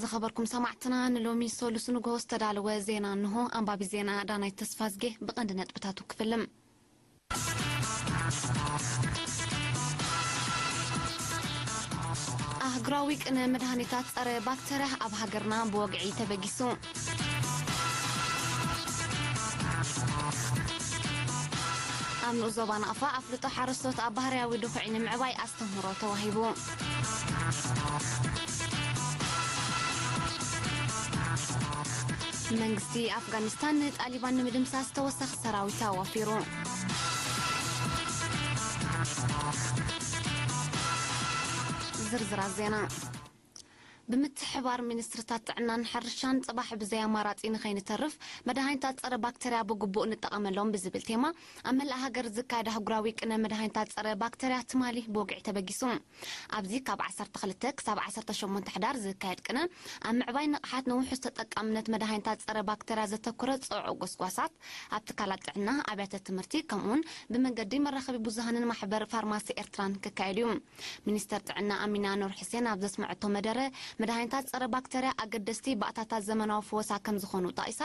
ዝኸበርኩም ሰማዕትና፣ ንሎሚ ሰሉስ ንግሆ ዝተዳለወ ዜና እንሆ። ኣንባቢ ዜና ዳናይት ተስፋዝጌ። ብቐንዲ ነጥብታቱ ክፍልም። ኣህጉራዊ ቅነ መድሃኒታት ጸረ ባክተርያ ኣብ ሃገርና ብወግዒ ተበጊሱ። ኣብ ንኡስ ዞባ ናቕፋ ኣፍልጦ ሓረስቶት ኣብ ባህርያዊ ድኹዒ ንምዕባይ ኣስተምህሮ ተዋሂቡ። መንግስቲ ኣፍጋኒስታን ንጣሊባን ንምድምሳስ ተወሳኺ ሰራዊት ኣዋፊሩ። ዝርዝራት ዜና። ብምትሕባር ሚኒስትርታት ጥዕናን ሕርሻን፣ ጽባሕ ብዘይ ኣማራጺ ንኸይንተርፍ፣ መድሃኒታት ጸረ ባክተርያ ብግቡእ ንጠቐመሎም ብዝብል ቴማ፣ ኣብ መላእ ሃገር ዝካየድ ኣህጉራዊ ቅነ መድሃኒታት ጸረ ባክተርያ ትማሊ ብወግዒ ተበጊሱ። ኣብዚ ካብ ዓሰርተ ክልተ ክሳብ ዓሰርተ ሸሞንተ ሕዳር ዝካየድ ቅነ፣ ኣብ ምዕባይ ንቕሓት ንውሑስ ተጠቃምነት መድሃኒታት ጸረ ባክተርያ ዘተኮረ ጽዑቕ ጎስጓሳት፣ ኣብ ትካላት ጥዕና፣ ኣብያተ ትምህርቲ፣ ከምኡውን ብመንገዲ መራኸቢ ብዙሃንን ማሕበር ፋርማሲ ኤርትራን ክካየድ እዩ። ሚኒስተር ጥዕና ኣሚና ኑር ሕሴን ኣብ ዘስመዐቶ መደረ፣ መድሃኒታት ጸረ ባክተርያ ኣገደስቲ ባእታታት ዘመናዊ ፈወሳ ከም ዝኾኑ ጠቒሳ፣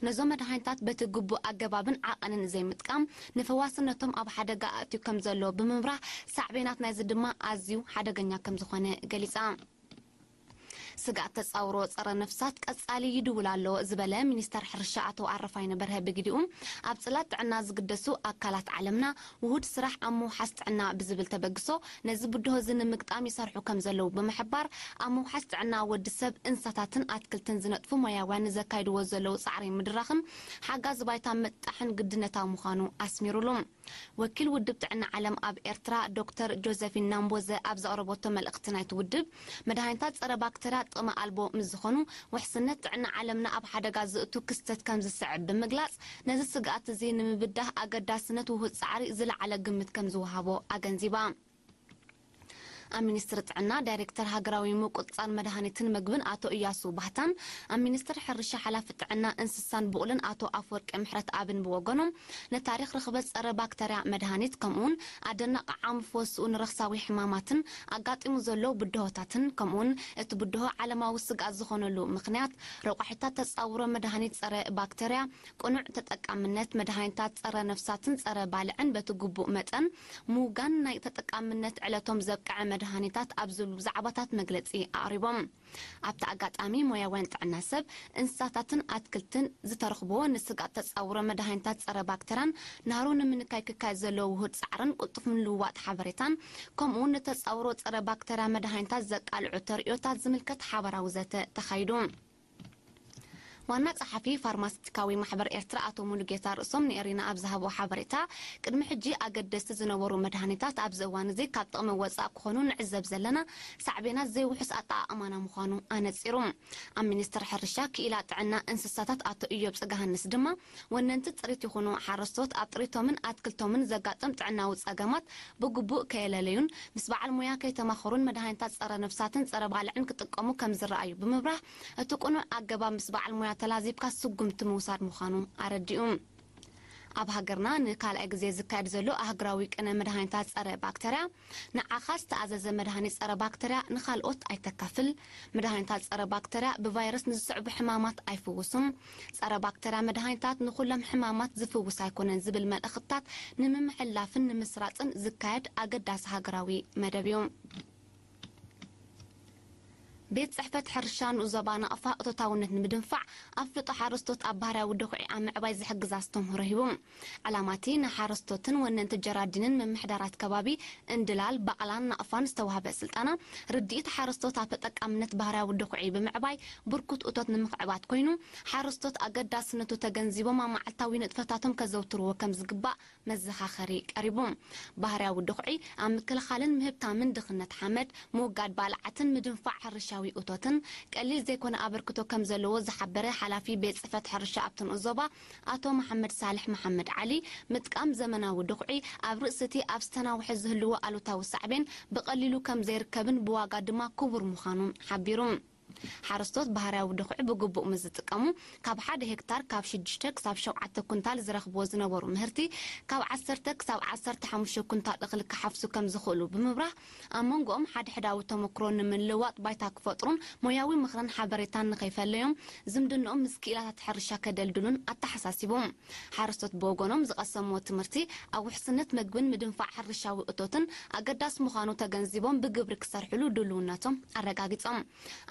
ነዞም መድሃኒታት በቲ ግቡእ ኣገባብን ዓቐንን ዘይምጥቃም፣ ንፈዋስነቶም ኣብ ሓደጋ ኣእትዩ ከም ዘሎ ብምብራህ፣ ሳዕቤናት ናይዚ ድማ ኣዝዩ ሓደገኛ ከም ዝኾነ ገሊጻ። ስግኣት ተጻውሮ ጸረ ነፍሳት ቀጻሊ ይድውል ኣሎ ዝበለ ሚኒስተር ሕርሻ ኣቶ ኣረፋይነ በርሀ ብግዲኡ፣ ኣብ ጽላት ጥዕና ዝግደሱ ኣካላት ዓለምና ውሁድ ስራሕ ኣብ ምውሓስ ጥዕና ብዝብል ተበግሶ ነዚ ብድሆ እዚ ንምግጣም ይሰርሑ ከም ዘለዉ ብምሕባር፣ ኣብ ምውሓስ ጥዕና ወዲ ሰብ፣ እንስሳታትን ኣትክልትን ዝነጥፉ ሞያውያን ንዘካይድዎ ዘለዉ ጻዕሪ ምድራኽን ሓጋዚ ባይታ ምጥጣሕን ግድነታዊ ምዃኑ ኣስሚሩሉ። ወኪል ውድብ ጥዕና ዓለም ኣብ ኤርትራ ዶክተር ጆዘፊን ናምቦዘ ኣብ ዘቕረበቶ መልእኽቲ፣ ናይቲ ውድብ መድሃኒታት ጸረ ባክተርያ ጥቕሚ ኣልቦ ምስ ዝኾኑ፣ ውሕስነት ጥዕና ዓለምና ኣብ ሓደጋ ዘእቱ ክስተት ከም ዝስዕብ ብምግላጽ፣ ነዚ ስግኣት እዚ ንምብዳህ ኣገዳስነት ውሁድ ጻዕሪ ዝለዓለ ግምት ከም ዝወሃቦ ኣገንዚባ። ኣብ ሚኒስትሪ ጥዕና ዳይሬክተር ሃገራዊ ምቁጽጻር መድሃኒትን መግብን ኣቶ እያሱ ባህታን፣ ኣብ ሚኒስትሪ ሕርሻ ሓላፊ ጥዕና እንስሳን ብቑልን ኣቶ ኣፈወርቂ ምሕረትኣብን ብወገኖም፣ ንታሪኽ ርኽበት ጸረ ባክተርያ መድሃኒት፣ ከምኡውን ኣደናቓ ዓሚ ፈወስኡ ንረኽሳዊ ሕማማትን ኣጋጢሙ ዘሎ ብድሆታትን፣ ከምኡውን እቲ ብድሆ ዓለማዊ ስግኣት ዝኾነሉ ምኽንያት፣ ረቋሒታት ተጻውሮ መድሃኒት ጸረ ባክተርያ፣ ቅኑዕ ተጠቃምነት መድሃኒታት ጸረ ነፍሳትን ጸረ ባልዕን በቲ ግቡእ መጠን፣ ምውጋን ናይ ተጠቃምነት ዕለቶም ዘብቅዐ መድሃኒታት ኣብ ዝብሉ ዛዕባታት መግለጺ ኣቕሪቦም። ኣብቲ ኣጋጣሚ፣ ሞያውያን ጥዕና ሰብ፣ እንስሳታትን ኣትክልትን ዝተረኽብዎ ንስግኣት ተጻውሮ መድሃኒታት ጸረ ባክተርያን ናህሩ ንምንካይ ክካየድ ዘሎ ውሁድ ጻዕርን ቅልጡፍ ምልውዋጥ ሓበሬታን፣ ከምኡውን ንተጻውሮ ጸረ ባክተርያ መድሃኒታት ዘቃልዑ ተርእዮታት ዝምልከት ሓባራዊ ዘተ ተኻይዱ። ዋና ጸሓፊ ፋርማሲቲካዊ ማሕበር ኤርትራ ኣቶ ሙሉጌታ ርእሶም ንኤሪና ኣብ ዝሃቦ ሓበሬታ፣ ቅድሚ ሕጂ ኣገደስቲ ዝነበሩ መድሃኒታት ኣብዚ እዋን እዚ ካብ ጥቕሚ ወጻእ ክኾኑ ንዕዘብ ዘለና ሳዕቤናት ዘይውሑስ ኣጠቓቕማና ምዃኑ ኣነጺሩ። ኣብ ሚኒስትሪ ሕርሻ ክኢላ ጥዕና እንስሳታት ኣቶ ኢዮብ ጽጋሃንስ ድማ፣ ወነንቲ ጥሪት ይኹኑ ሓረስቶት ኣብ ጥሪቶምን ኣትክልቶምን ዘጋጥም ጥዕናዊ ጸገማት ብግቡእ ከየለለዩን ምስ በዓል ሞያ ከይተማኸሩን መድሃኒታት ጸረ ነፍሳትን ጸረ ባልዕን ክጥቀሙ ከም ዝረኣዩ ብምብራህ፣ እቲ ቅኑዕ ኣገባብ ምስ በዓል ሞያ ተላዚብካ ስጉምቲ ምውሳድ ምዃኑ ኣረዲኡ። ኣብ ሃገርና ንካልኣይ ግዜ ዝካየድ ዘሎ ኣህጉራዊ ቅነ መድሃኒታት ጸረ ባክተርያ፣ ንዓኻ ዝተኣዘዘ መድሃኒት ጸረ ባክተርያ ንኻልኦት ኣይተካፍል፣ መድሃኒታት ጸረ ባክተርያ ብቫይረስ ንዝስዕቡ ሕማማት ኣይፍውሱን፣ ጸረ ባክተርያ መድሃኒታት ንኹሎም ሕማማት ዝፍውስ ኣይኮነን ዝብል መልእኽትታት ንምምሕልላፍን ንምስራጽን ዝካየድ ኣገዳሲ ሃገራዊ መደብ እዩ። ቤት ጽሕፈት ሕርሻ ንኡስ ዞባ ናቕፋ እቶታውነት ንምድንፋዕ ኣፍልጦ ሓረስቶት ኣብ ባህርያዊ ድኹዒ ኣብ ምዕባይ ዝሕግዝ ኣስተምህሮ ሂቡ። ዕላማ እቲ ንሓረስቶትን ወነንቲ ጀራዲንን ምምሕዳራት ከባቢ እንድላል፣ ባቕላን ናቕፋን ዝተዋህበ ስልጠና፣ ርድኢት ሓረስቶት ኣብ ተጠቃምነት ባህርያዊ ድኹዒ ብምዕባይ ብርኩት እቶት ንምኽዕባት ኮይኑ፣ ሓረስቶት ኣገዳስነቱ ተገንዚቦም ኣብ መዓልታዊ ንጥፈታቶም ከዘውትርዎ ከም ዝግባእ መዘኻኸሪ ቀሪቡ። ባህርያዊ ድኹዒ ኣብ ምክልኻልን ምህብታምን ድኽነት ሓመድ፣ ምውጋድ ባልዓትን ምድንፋዕ ሕርሻዊ እቶትን ቀሊል ዘይኮነ ኣበርክቶ ከም ዘለዎ ዝሓበረ ሓላፊ ቤት ጽሕፈት ሕርሻ ኣብቲ ንኡስ ዞባ ኣቶ መሓመድ ሳልሕ መሓመድ ዓሊ፣ ምጥቃም ዘመናዊ ድኹዒ ኣብ ርእሲ እቲ ኣብ ዝተናውሐ ዝህልዎ ኣሉታዊ ሳዕቤን ብቐሊሉ ከም ዘይርከብን ብዋጋ ድማ ክቡር ምዃኑን ሓቢሩ። ሓረስቶት ባህርያዊ ድኹዒ ብግቡእ ምስ ዝጥቀሙ፣ ካብ ሓደ ሄክታር ካብ ሽዱሽተ ክሳብ ሸውዓተ ኩንታል ዝረኽብዎ ዝነበሩ ምህርቲ፣ ካብ ዓሰርተ ክሳብ ዓሰርተ ሓሙሽተ ኩንታል እኽሊ ክሓፍሱ ከም ዝኽእሉ ብምብራህ፣ ኣብ መንጎኦም ሓድሕዳዊ ተመክሮ ንምልውዋጥ ባይታ ክፈጥሩን ሞያዊ ምኽርን ሓበሬታን ንኸይፈለዮም፣ ዝምድንኦም ምስ ክኢላታት ሕርሻ ከደልድሉን ኣተሓሳሲቡ። ሓረስቶት ብወገኖም ዝቐሰምዎ ትምህርቲ ኣብ ውሕስነት መግብን ምድንፋዕ ሕርሻዊ እቶትን ኣገዳሲ ምዃኑ ተገንዚቦም ብግብሪ ክሰርሕሉ ድልውነቶም ኣረጋጊጾም።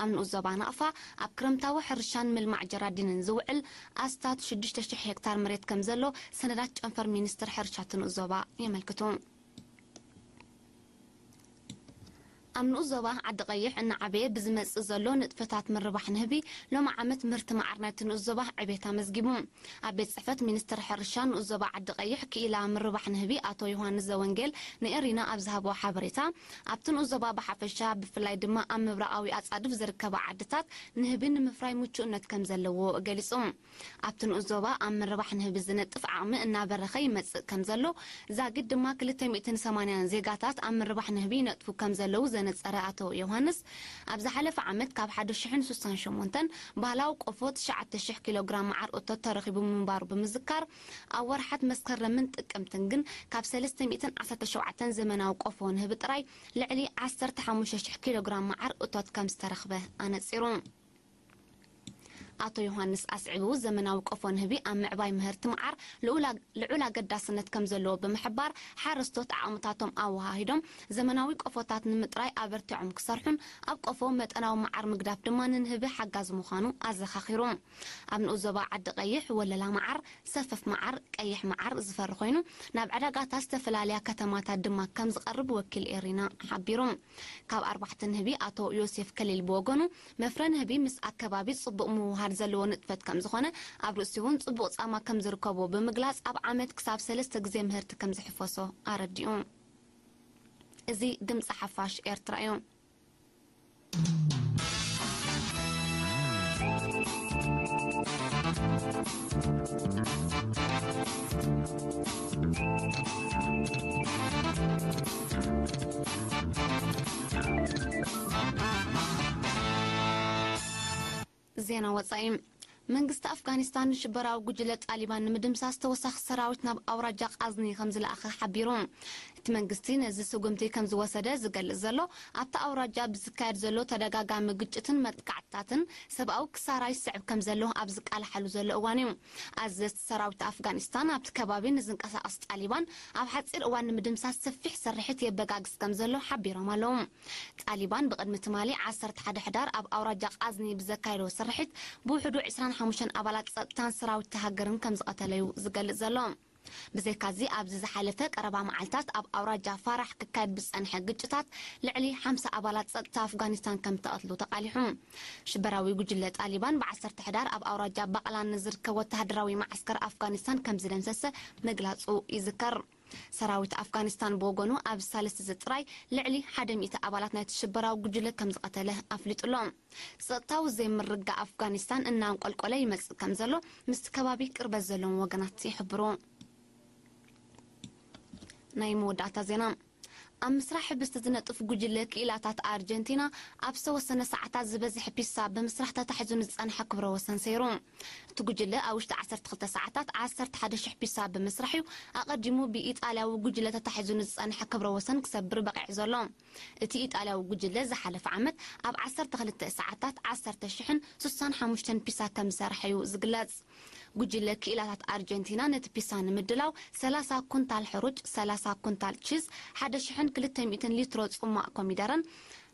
ኣብ ንኡስ ዞባ ናቕፋ ኣብ ክረምታዊ ሕርሻን ምልማዕ ጀራዲንን ዝውዕል ኣስታት ሽዱሽተ ሽሕ ሄክታር መሬት ከም ዘሎ ሰነዳት ጨንፈር ሚኒስትር ሕርሻ እቲ ንኡስ ዞባ የመልክቱ። ኣብ ንኡስ ዞባ ዓዲ ቀይሕ እናዓበየ ብዝመጽእ ዘሎ ንጥፈታት ምርባሕ ንህቢ፣ ሎሚ ዓመት ምህርቲ መዓር ናይቲ ንኡስ ዞባ ዕቤት ኣመዝጊቡ። ኣብ ቤት ጽሕፈት ሚኒስትር ሕርሻ ንኡስ ዞባ ዓዲ ቀይሕ ክኢላ ምርባሕ ንህቢ ኣቶ ዮሃንስ ዘወንጌል ንኤሪና ኣብ ዝሃቦ ሓበሬታ፣ ኣብቲ ንኡስ ዞባ ብሓፈሻ ብፍላይ ድማ ኣብ ምብራቓዊ ኣጻድፍ ዝርከባ ዓድታት ንህቢ ንምፍራይ ምቹእነት ከም ዘለዎ ገሊጹ። ኣብቲ ንኡስ ዞባ ኣብ ምርባሕ ንህቢ ዝነጥፍ ዓቕሚ እናበረኸ ይመጽእ ከም ዘሎ፣ ዛጊድ ድማ ክልተ ሚእትን ሰማንያን ዜጋታት ኣብ ምርባሕ ንህቢ ይነጥፉ ከም ዘለዉ ዘነጸረ ኣቶ ዮሃንስ፣ ኣብ ዝሓለፈ ዓመት ካብ ሓደ ሽሕን ስሳን ሸሞንተን ባህላዊ ቆፎ ትሽዓተ ሽሕ ኪሎ ግራም መዓር እቶት ተረኺቡ ምንባሩ ብምዝካር፣ ኣብ ወርሓት መስከረምን ጥቅምትን ግን ካብ ሰለስተ ሚእትን ዓሰርተ ሸውዓተን ዘመናዊ ቆፎ ንህቢ ጥራይ ልዕሊ ዓሰርተ ሓሙሽተ ሽሕ ኪሎ ግራም መዓር እቶት ከም ዝተረኽበ ኣነጺሩ። ኣቶ ዮሃንስ ኣስዒቡ፣ ዘመናዊ ቆፎ ንህቢ ኣብ ምዕባይ ምህርቲ መዓር ልዑል ኣግ-፣ ልዑል ኣገዳስነት ከም ዘለዎ ብምሕባር፣ ሓረስቶት ዓቕምታቶም ኣወሃሂዶም ዘመናዊ ቆፎታት ንምጥራይ ኣበርቲዖም ክሰርሑን ኣብ ቆፎ መጠናዊ መዓር ምግዳፍ ድማ ንንህቢ ሓጋዚ ምዃኑ ኣዘኻኺሩ። ኣብ ንኡስ ዞባ ዓዲ ቀይሕ ወለላ መዓር፣ ሰፈፍ መዓር፣ ቀይሕ መዓር ዝፈሪ ኮይኑ፣ ናብ ዕዳጋታት ዝተፈላለያ ከተማታት ድማ ከም ዝቐርብ ወኪል ኤሪና ሓቢሩ። ካብ ኣርባሕቲ ንህቢ ኣቶ ዮሴፍ ከሊል ብወገኑ፣ መፍረ ንህቢ ምስ ኣከባቢ ጽቡቕ ምውሃድ ዘለዎ ንጥፈት ከም ዝኾነ፣ ኣብ ርእሲ እውን ጽቡቕ ጻማ ከም ዝርከቦ ብምግላጽ፣ ኣብ ዓመት ክሳብ ሰለስተ ግዜ ምህርቲ ከም ዝሕፈሶ ኣረዲኡ። እዚ ድምጺ ሓፋሽ ኤርትራ እዩ። ዜና ወጻኢ። መንግስቲ ኣፍጋኒስታን ንሽበራዊ ጉጅለ ጣሊባን ንምድምሳስ ተወሳኺ ሰራዊት ናብ ኣውራጃ ቃዝኒ ከም ዝለኣኸ ሓቢሩ። እቲ መንግስቲ ነዚ ስጉምቲ ከም ዝወሰደ ዝገልጽ ዘሎ፣ ኣብታ ኣውራጃ ብዝካየድ ዘሎ ተደጋጋሚ ግጭትን መጥቃዕትታትን ሰብኣዊ ክሳራ ይስዕብ ከም ዘሎ ኣብ ዝቃላሓሉ ዘሎ እዋን እዩ። ኣዘዝቲ ሰራዊት ኣፍጋኒስታን ኣብቲ ከባቢ ንዝንቀሳቐስ ጣሊባን ኣብ ሓጺር እዋን ንምድምሳስ ሰፊሕ ስርሒት የበጋግስ ከም ዘሎ ሓቢሮም ኣለዉ። ጣሊባን ብቕድሚ ትማሊ ዓሰርተ ሓደ ሕዳር ኣብ ኣውራጃ ቃዝኒ ብዘካየዶ ስርሒት ብውሕዱ ዕስራን ሓሙሽተን ኣባላት ጸጥታን ሰራዊት ሃገርን ከም ዝቐተለ እዩ ዝገልጽ ዘሎ። ብዘይካዚ ኣብዚ ዝሓለፈ ቀረባ መዓልታት ኣብ ኣውራጃ ፋራሕ ክካየድ ብዝጸንሐ ግጭታት ልዕሊ ሓምሳ ኣባላት ጸጥታ ኣፍጋኒስታን ከም ተቐትሉ ተቓሊሑ። ሽበራዊ ጉጅለ ጣሊባን ብዓሰርተ ሕዳር ኣብ ኣውራጃ ባቕላን ንዝርከብ ወተሃደራዊ መዓስከር ኣፍጋኒስታን ከም ዝደምሰሰ ምግላጹ ይዝከር። ሰራዊት ኣፍጋኒስታን ብወገኑ ኣብ ሳልስቲ እዚ ጥራይ ልዕሊ ሓደ ሚእቲ ኣባላት ናይቲ ሽበራዊ ጉጅለ ከም ዝቐተለ ኣፍሊጡ ኣሎ። ጸጥታዊ ዘይምርግጋእ ኣፍጋኒስታን እናንቆልቆለ ይመጽእ ከም ዘሎ ምስቲ ከባቢ ቅርበት ዘለዎም ወገናት ይሕብሩ። ናይ መወዳእታ ዜና። ኣብ ምስራሕ ሕብስቲ ዝነጥፍ ጉጅለ ክኢላታት ኣርጀንቲና ኣብ ዝተወሰነ ሰዓታት ዝበዝሕ ፒሳ ብምስራሕ ተታሒዙ ንዝጸንሐ ክብረ ወሰን ሰይሩ። እቲ ጉጅለ ኣብ ውሽጢ ዓሰርተ ክልተ ሰዓታት ዓሰርተ ሓደ ሽሕ ፒሳ ብምስራሕ እዩ ኣቐዲሙ ብኢጣልያዊ ጉጅለ ተታሒዙ ንዝጸንሐ ክብረ ወሰን ክሰብር በቒዑ ዘሎ። እቲ ኢጣልያዊ ጉጅለ ዝሓለፈ ዓመት ኣብ ዓሰርተ ክልተ ሰዓታት ዓሰርተ ሽሕን ስሳን ሓሙሽተን ፒሳ ከም ዝሰርሐ እዩ ዝግለጽ። ጉጅለ ክኢላታት ኣርጀንቲና ነቲ ፒሳ ንምድላው ሰላሳ ኩንታል ሕሩጭ፣ ሰላሳ ኩንታል ቺዝ፣ ሓደ ሽሕን ክልተ ሚእትን ሊትሮ ጽሟቕ ኮሚደረን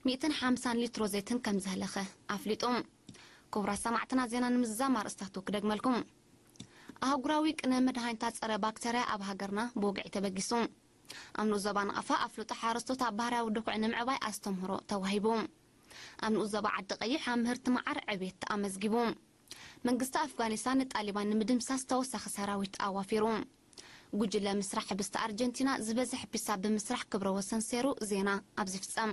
ሚእትን ሓምሳን ሊትሮ ዘይትን ከም ዘህለኸ ኣፍሊጡ። ክቡራት ሰማዕትና፣ ዜና ንምዝዛም ኣርእስታቱ ክደግመልኩም። ኣህጉራዊ ቅነ መድሃኒታት ጸረ ባክተርያ ኣብ ሃገርና ብወግዒ ተበጊሱ። ኣብ ንኡስ ዞባ ናቕፋ ኣፍልጦ ሓረስቶት ኣብ ባህርያዊ ድኹዒ ንምዕባይ ኣስተምህሮ ተዋሂቡ። ኣብ ንኡስ ዞባ ዓዲ ቀይሕ ኣብ ምህርቲ መዓር ዕቤት ኣመዝጊቡ። መንግስቲ ኣፍጋኒስታን ንጣሊባን ንምድምሳስ ተወሳኺ ሰራዊት ኣዋፊሩ። ጉጅለ ምስራሕ ሕብስቲ ኣርጀንቲና ዝበዝሕ ፒሳ ብምስራሕ ክብረ ወሰን ሰይሩ። ዜና ኣብዚ ፍጸም።